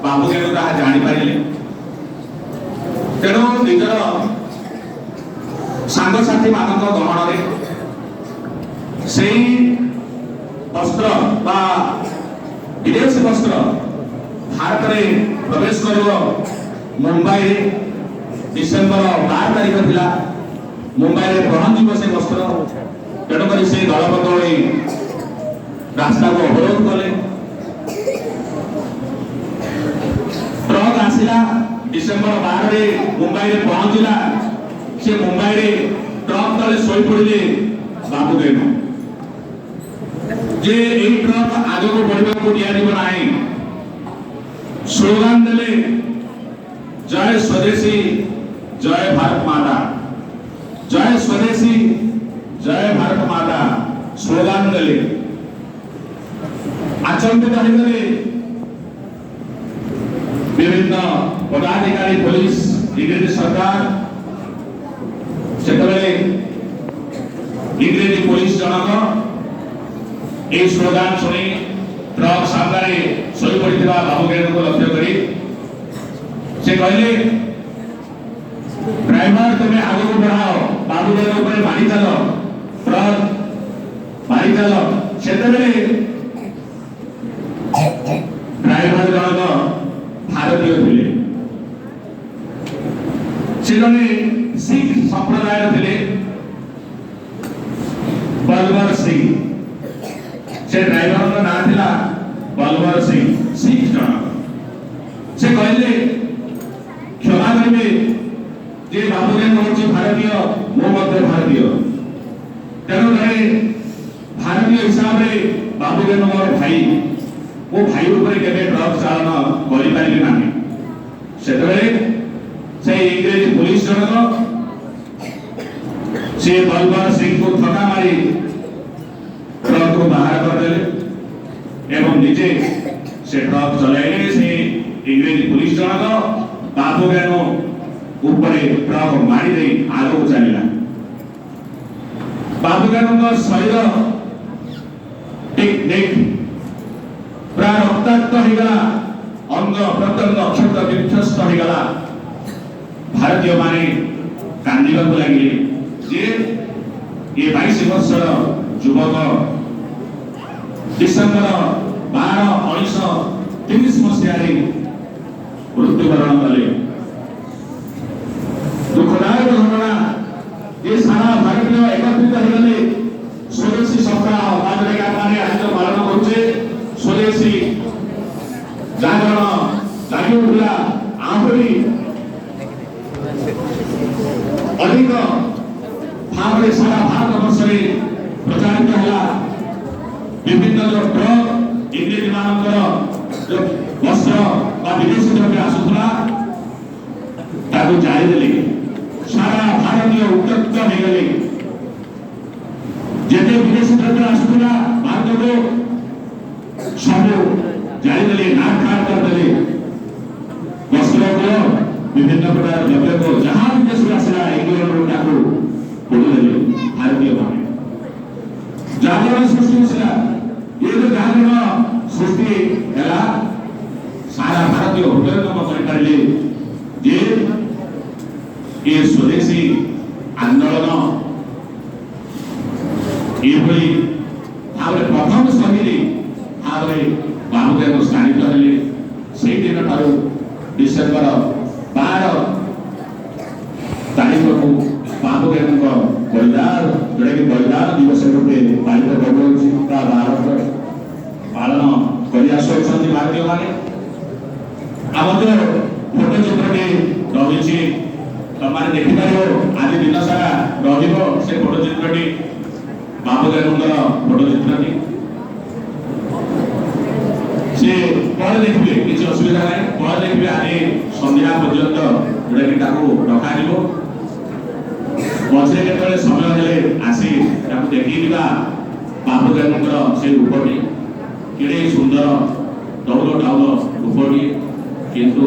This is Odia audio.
ବାବୁକେନୁ ତାହା ଜାଣିପାରିଲେ। ତେଣୁ ନିଜର ସାଙ୍ଗସାଥି ମାନଙ୍କ ଗହଣରେ ସେଇ ବସ୍ତ୍ର ବା ବିଦେଶୀ ବସ୍ତ୍ର ଭାରତରେ ପ୍ରବେଶ କରିବ। ମୁମ୍ବାଇରେ ଡିସେମ୍ବର 12 ତାରିଖ ଥିଲା, ମୁମ୍ବାଇରେ ପହଞ୍ଚିବ ସେ ବସ୍ତ୍ର। ତେଣୁକରି ସେ ଦଳବଦ୍ଧ ହୋଇ ରାସ୍ତାକୁ ଅବରୋଧ କଲେ। ଟ୍ରକ୍ ଆସିଲା, ଡିସେମ୍ବର 12ରେ ମୁମ୍ବାଇରେ ପହଞ୍ଚିଲା। ସେ ମୁମ୍ବାଇରେ ଟ୍ରକ୍ ତଳେ ଶୋଇପଡ଼ିଲେ ବାବୁକେନୁ ଯେ ଏଇ ଟ୍ରକ୍ ଆଗକୁ ବଢିବାକୁ ଦିଆଯିବ ନାହିଁ। ସ୍ଲୋଗାନ ଦେଲେ, ଜୟ ସ୍ୱଦେଶୀ, ଜୟ ଭାରତ ମାତା, ଜୟ ସ୍ୱଦେଶୀ, ଜୟ ଭାରତ ମାତା ସ୍ଲୋଗାନ ଦେଲେ। ଆଚମ୍ବିତ ହେଇଗଲେ ବିଭିନ୍ନ ପଦାଧିକାରୀ, ପୋଲିସ, ଇଂରେଜ ସରକାର। ସେତେବେଳେ ଇଂରେଜୀ ପୋଲିସ ଜଣକ ଏହି ସ୍ଲୋଗାନ ଶୁଣି ଟ୍ରକ୍ ସାମ୍ନାରେ ଶୋଇପଡ଼ିଥିବା ବାବୁକେନୁଙ୍କୁ ଲକ୍ଷ୍ୟ କରି ସେ କହିଲେ, ଡ୍ରାଇଭର, ତୁମେ ଆଗକୁ ବଢାଅ, ବାବୁକେନୁ ଉପରେ ମାଡ଼ି ଚାଲ, ଟ୍ରକ୍ ମାଡ଼ି ଚାଲ। ସେତେବେଳେ ଡ୍ରାଇଭର ଜଣକ ଭାରତୀୟ ଥିଲେ। ସେ ଜଣେ ଶିଖ ସମ୍ପ୍ରଦାୟର ଥିଲେ, ବଲବର ସିଂ। ସେ ଡ୍ରାଇଭରଙ୍କ ନାଁ ଥିଲା ବଲବର ସିଂ, ଶିଖ ଜଣକ। ସେ କହିଲେ, କ୍ଷମା କରିବେ ଯେ ବାବୁକେନୁ ହେଉଛି ଭାରତୀୟ, ମୁଁ ମଧ୍ୟ ଭାରତୀୟ। ତେଣୁ ଜଣେ ଭାରତୀୟ ହିସାବରେ ବାବୁକେନୁ ମୋର ଭାଇ, ମୋ ଭାଇ ଉପରେ କେବେ ଟ୍ରକ୍ ଚାଳନ କରିପାରିବି ନାହିଁ। ସେତେବେଳେ ସେ ଇଂରେଜ ପୋଲିସ ଜଣକ ସେ ବଲବର ସିଂଙ୍କୁ ଧକ୍କା ମାରି ଟ୍ରକରୁ ବାହାର କରିଦେଲେ ଏବଂ ନିଜେ ସେ ଟ୍ରକ୍ ଚଲାଇଲେ। ସେ ଇଂରେଜ ପୋଲିସ ଜଣକ ବାବୁକେନୁ ଉପରେ ଟ୍ରକ୍ ମାରି ଦେଇ ଆଗକୁ ଚାଲିଲା। ବାବୁକେନୁଙ୍କ ଶରୀର ଟିକ୍ ଟିକ୍ ପୁରା ରକ୍ତାକ୍ତ ହେଇଗଲା, ଅଙ୍ଗ ପ୍ରତ୍ୟଙ୍ଗ କ୍ଷତ ବିଧ୍ୱସ୍ତ ହେଇଗଲା। ଭାରତୀୟମାନେ କାନ୍ଦିବାକୁ ଲାଗିଲେ ଯେ ଏ 22 ବର୍ଷର ଯୁବକ ଡିସେମ୍ବର 12 1930 ମସିହାରେ ମୃତ୍ୟୁବରଣ କଲେ। ଦୁଃଖଦାୟକ ଘଟଣା ଯେ ସାରା ଭାରତୀୟ ଏକତ୍ରିତ ହେଇଗଲେ। ସ୍ୱଦେଶୀ ସପ୍ତାହ ବା ଯୋଉଟାକି ଆମେ ଆଜି ଯୋଉ ପାଳନ କରୁଛେ, ସ୍ୱଦେଶୀ ଜାଗରଣ ଜାଗି ଉଠିଲା। ଆହୁରି ଅଧିକ ଭାବରେ ସାରା ଭାରତ ବର୍ଷରେ ପ୍ରଚାରିତ ହେଲା। ବିଭିନ୍ନ ଯୋଉ ଟ୍ରକ୍ ଇଂରେଜ ମାନଙ୍କର ଯୋଉ ବସ୍ତ୍ର ବା ବିଦେଶୀ ଦ୍ରବ୍ୟ ଆସୁଥିଲା, ତାକୁ ଜାଳିଦେଲେ। ସାରା ଭାରତୀୟ ଉତ୍ତ୍ୟକ୍ତ ହେଇଗଲେ। ଯେତେ ବିଦେଶୀ ଦ୍ରବ୍ୟ ଆସୁଥିଲା ଭାରତକୁ, ସବୁ ଜାଳିଦେଲେ, ନାରଖାର କରିଦେଲେ। ବସ୍ତ୍ରକୁ, ବିଭିନ୍ନ ପ୍ରକାର ଦ୍ରବ୍ୟକୁ, ଯାହା ବିଦେଶରୁ ଆସିଲା ଇଂଲଣ୍ଡରୁ, ତାକୁ ପୋଡ଼ିଦେଲେ ଭାରତୀୟ ମାନେ। ଜାଗରଣ ସୃଷ୍ଟି ହୋଇଥିଲା। ଏ ଯୋଉ ଜାଗରଣ ସୃଷ୍ଟି ହେଲା, ସାରା ଭାରତୀୟ ହୃଦୟଙ୍ଗମ କରିପାରିଲେ ଯେ ଏ ସ୍ୱଦେଶୀ ଆନ୍ଦୋଳନ ଏଭଳି ଭାବରେ ପ୍ରଥମ ଶହୀଦ ଭାବରେ ବାବୁକେନୁ ସ୍ଥାନିତ ହେଲେ। ସେଇ ଦିନଠାରୁ ଡିସେମ୍ବର 12 ତାରିଖକୁ ବାବୁକେନୁଙ୍କ ବଳିଦାନ, ଯୋଉଟାକି ବଳିଦାନ ଦିବସ ରୂପେ ପାଳିତ କରାଯାଉଛି ବା ଭାରତ ପାଳନ କରି ଆସୁଅଛନ୍ତି ଭାରତୀୟମାନେ। ଆଉ ମଧ୍ୟ ଫଟୋ ଚିତ୍ରଟି ରହିଛି, ତମମାନେ ଦେଖିପାରିବ। ଆଜି ଦିନ ସାରା ରହିବ ସେ ଫଟୋ ଚିତ୍ରଟି, ବାବୁକେନୁଙ୍କର ଫଟୋ ଚିତ୍ରଟି। ସେ ପରେ ଦେଖିବେ, କିଛି ଅସୁବିଧା ନାହିଁ। ପରେ ଦେଖିବେ, ଆଜି ସନ୍ଧ୍ୟା ପର୍ଯ୍ୟନ୍ତ ଯୋଉଟାକି ତାକୁ ରଖାଯିବ। ମଝିରେ କେତେବେଳେ ସମୟ ହେଲେ ଆସି ତାକୁ ଦେଖିଯିବା। ବାବୁକେନୁଙ୍କର ସେ ରୂପଟି କେଡ଼େ ସୁନ୍ଦର, ଡଉଲ ଡାଉଲ ରୂପଟି, କିନ୍ତୁ